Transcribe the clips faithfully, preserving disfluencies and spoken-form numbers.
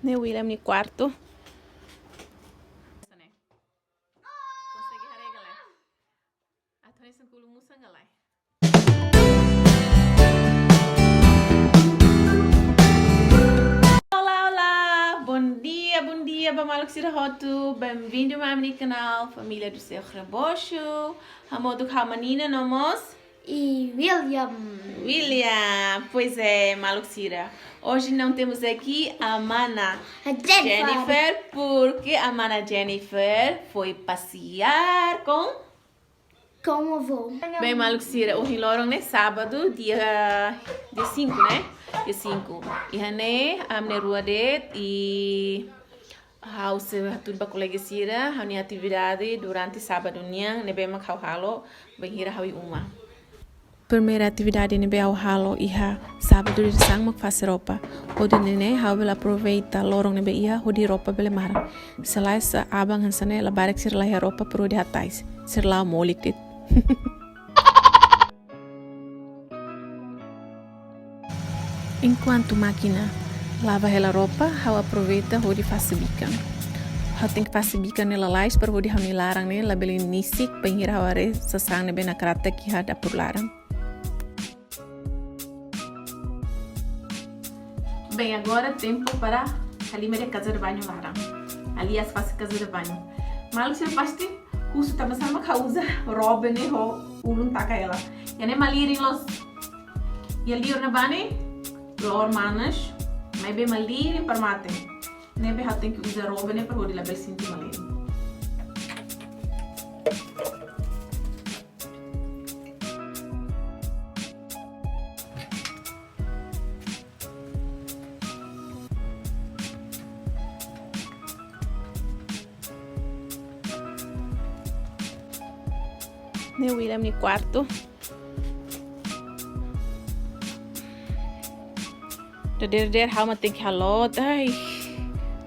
Ne'e William nia kuartu. Konsege haree ka lae? Atu hanesan kulu musan ka lae? Olá, olá! Bom dia, bom dia ba maluk sira hotu. Bem-vindo mai ami-nia kanál Família do Seu Rebocho. Hamutuk ho mana Nina no mós i William. William, pois é, maluk sira. Hoje não temos aqui a mana Jennifer. Jennifer, porque a mana Jennifer foi passear com, com o avô. Bem, maluk sira, ohin loron ne'e sábadu, dia, dia cinco, né? Dia cinco. Iha ne'e, ami na'in-rua de'it i ha'u sei hatudu ba kolega sira ha'u-nia atividade durante sábadu nian ne'ebé mak ha'u halo bainhira ha'u iha uma. Primeira atividade ne'ebé ha'u halo iha sábadu dadeer-saan mak fase roupa. Hodi nune'e ha'u bele aproveita loron ne'ebé iha hodi roupa bele maran. Se la'ós aban hanesan ne'e labarik sira la iha roupa para hodi hatais. Sira la'o molik de'it. Enkuantu mákina lava hela roupa, ha'u aproveita hodi fase bikan. Ha'u tenke fase bikan ne'e lalais para hodi ha'u-nia laran ne'e labele nisik, bainhira ha'u haree sasán ne'ebé nakratak iha dapur laran. Bem, agora tempo para halimar iha casa de banho laran. Aliás, fase casa de banho. Maluk sira pasti husu tanba sá mak ha'u uza robe ne'e ho ulun taka hela. Iha ne'e malirin loos. Iha liur ne'ebá ne'e, loor manas, maibé malirin para mate. Ne'ebé ha'u tenke uza robe ne'e para hodi labele sente malirin. Ne'e William nia kuartu. Dadeer-dadeer ha'u mak tenke halo, ai.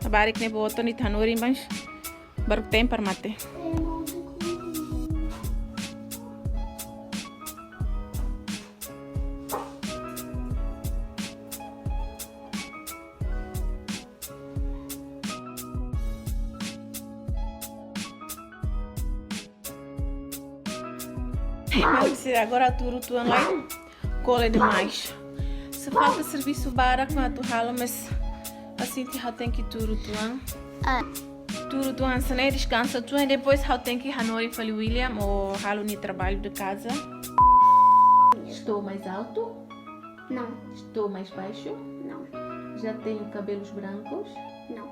Labarik ne'e boot ona ita hanorin, mas baru tem para mate. Maluk sira, agora tuur uitoan lai kole demais. Só falta servisu barak mak atu halo, mas ha'u sente ha'u tenke tuur uitoan. Ah. Tuur uitoan hanesan ne'e, deskansa uitoan, depois ha'u tenke hanorin fali William hodi halo nia trabalho de casa. Estou mais alto? Não. Estou mais baixo? Não. Já tenho cabelos brancos? Não.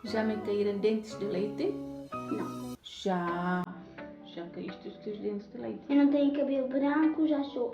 Já me caíram dentes de leite? Não. Já. Já caíste os teus dentes de leite? Eu não tenho cabelo branco, já sou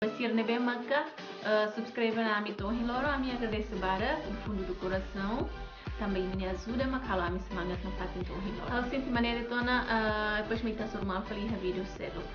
Ba sira ne'ebé maka, eh, subscribe ona ami to'o ohin loron, ami agradese barak, do fundo do coração. Tanba imi-nia ajuda mak halo ami semangat nafatin to'o ohin loron. Ha'u sente maneira tiha ona, eh, depois mak ita hasoru malu fali iha vídeo seluk.